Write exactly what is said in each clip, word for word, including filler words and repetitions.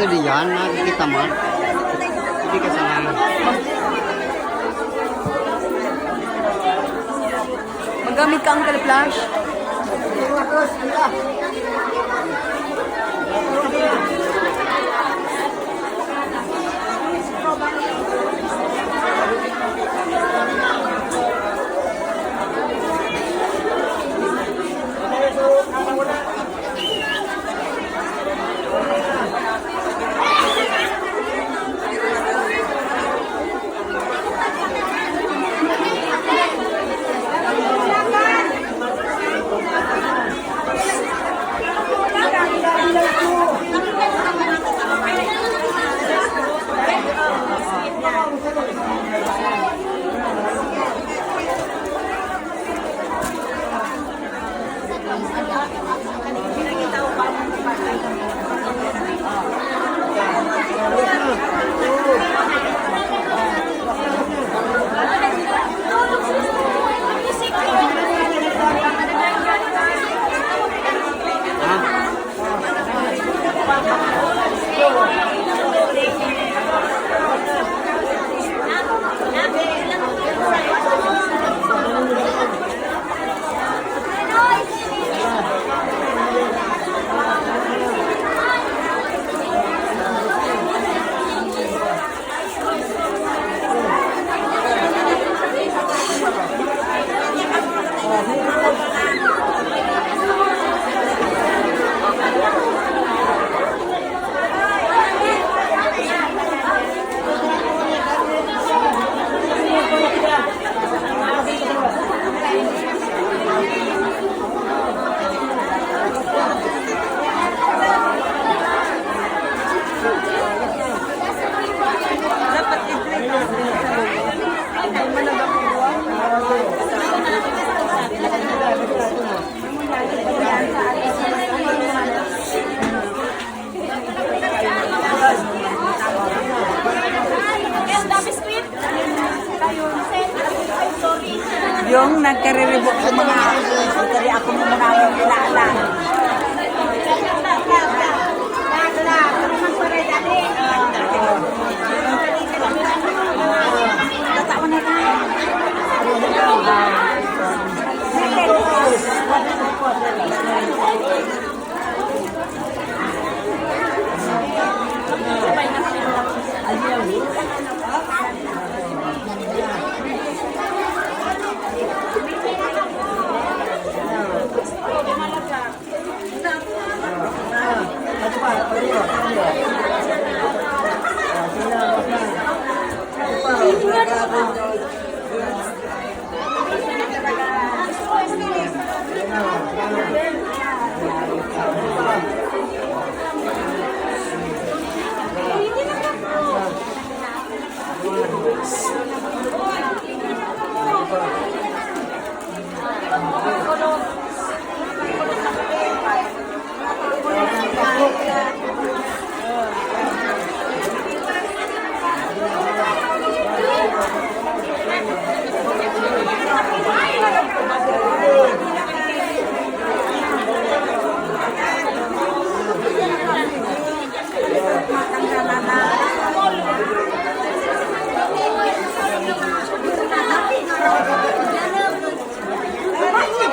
Diyan, nakikita mo. Hindi ka sana. Magamit ka, Uncle Flash. Yung nagkariribok sa mga, kaya ako mo muna yung kilala. Tatawa na tayo.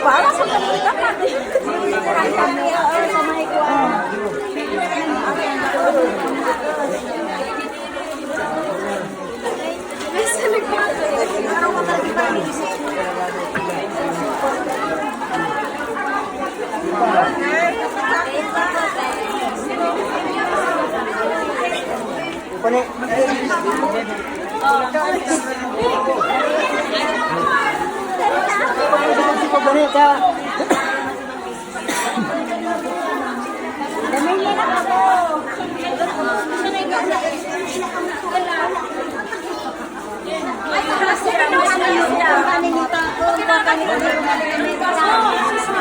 Para sa kanila, pati. Sa may kuwan.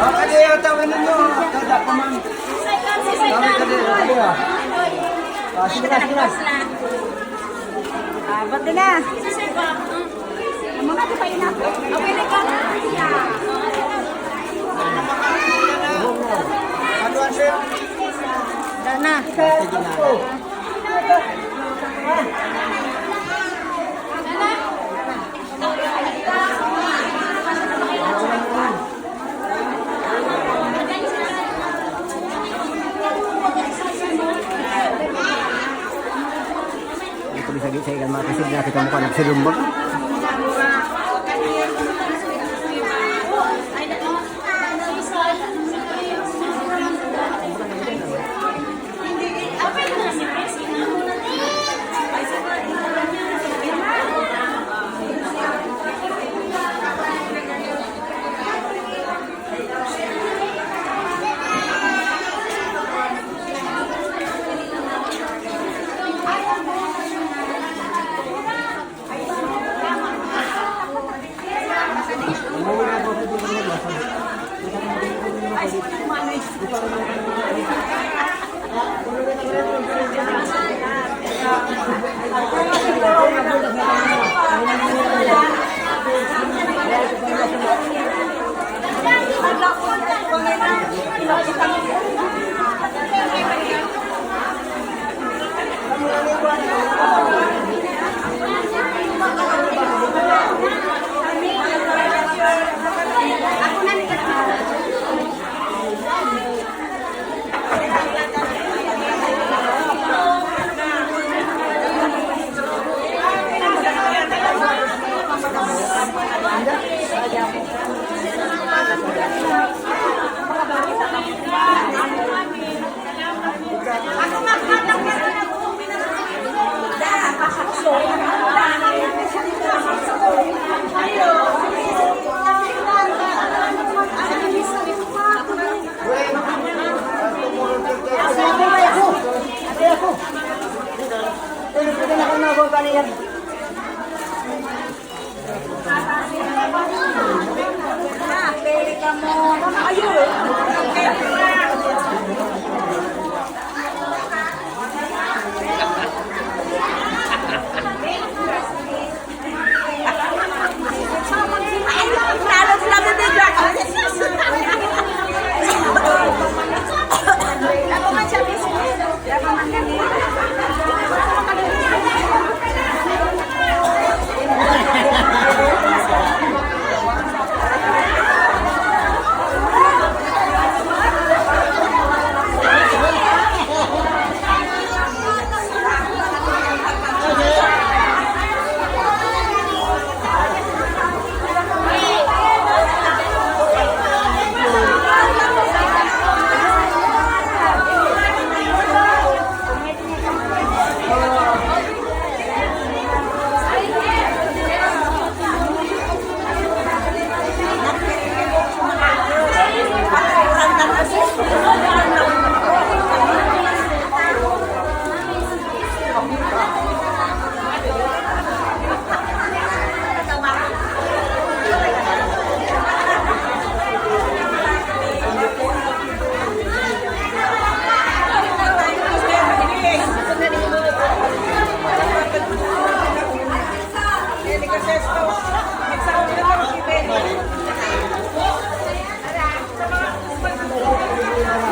Okay, tawanan nyo. Kada pa man. Kami, kami, kami, ah. Ah, sige na, sige na. Ah, ba't na? Ang mga di pa inako. Okay na ka. Ano, sir? Dana. Sige na. Ito di sa gisa ikan mga kasib na kita mukha nagsilumbag.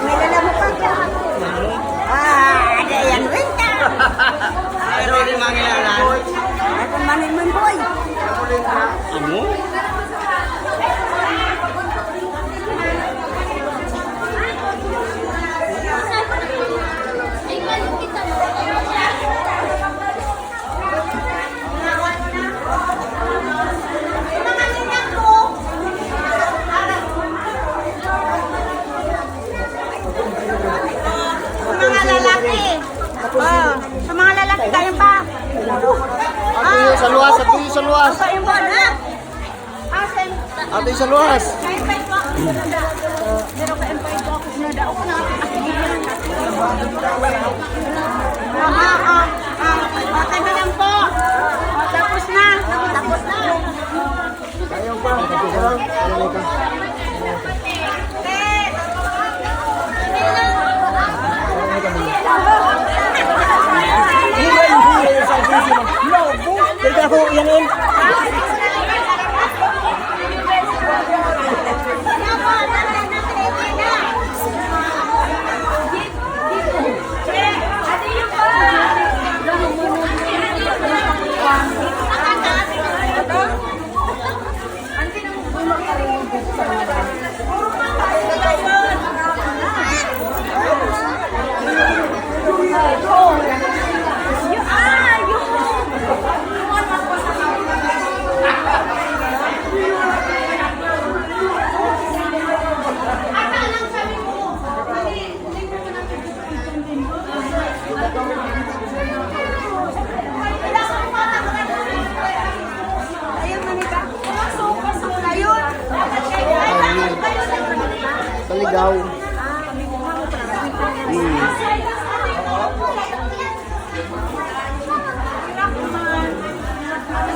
May lalamok pa ako. Ah, ada yan, wait ka. Pero di mangilalan. Ako man yung boy. Ano? Sa mga lalaki. Oh, sa mga lalaki, kayo pa. Ato yun sa luwas, ato yun sa luwas. Ang kayo pa, ha? Ato yun sa luwas. Ah, ah, ah, ah, okay na lang po. Oh, tapos na. Tapos na. Ayaw pa. Ayaw pa. Hindi ako yan, eh. Ligaw. Mm.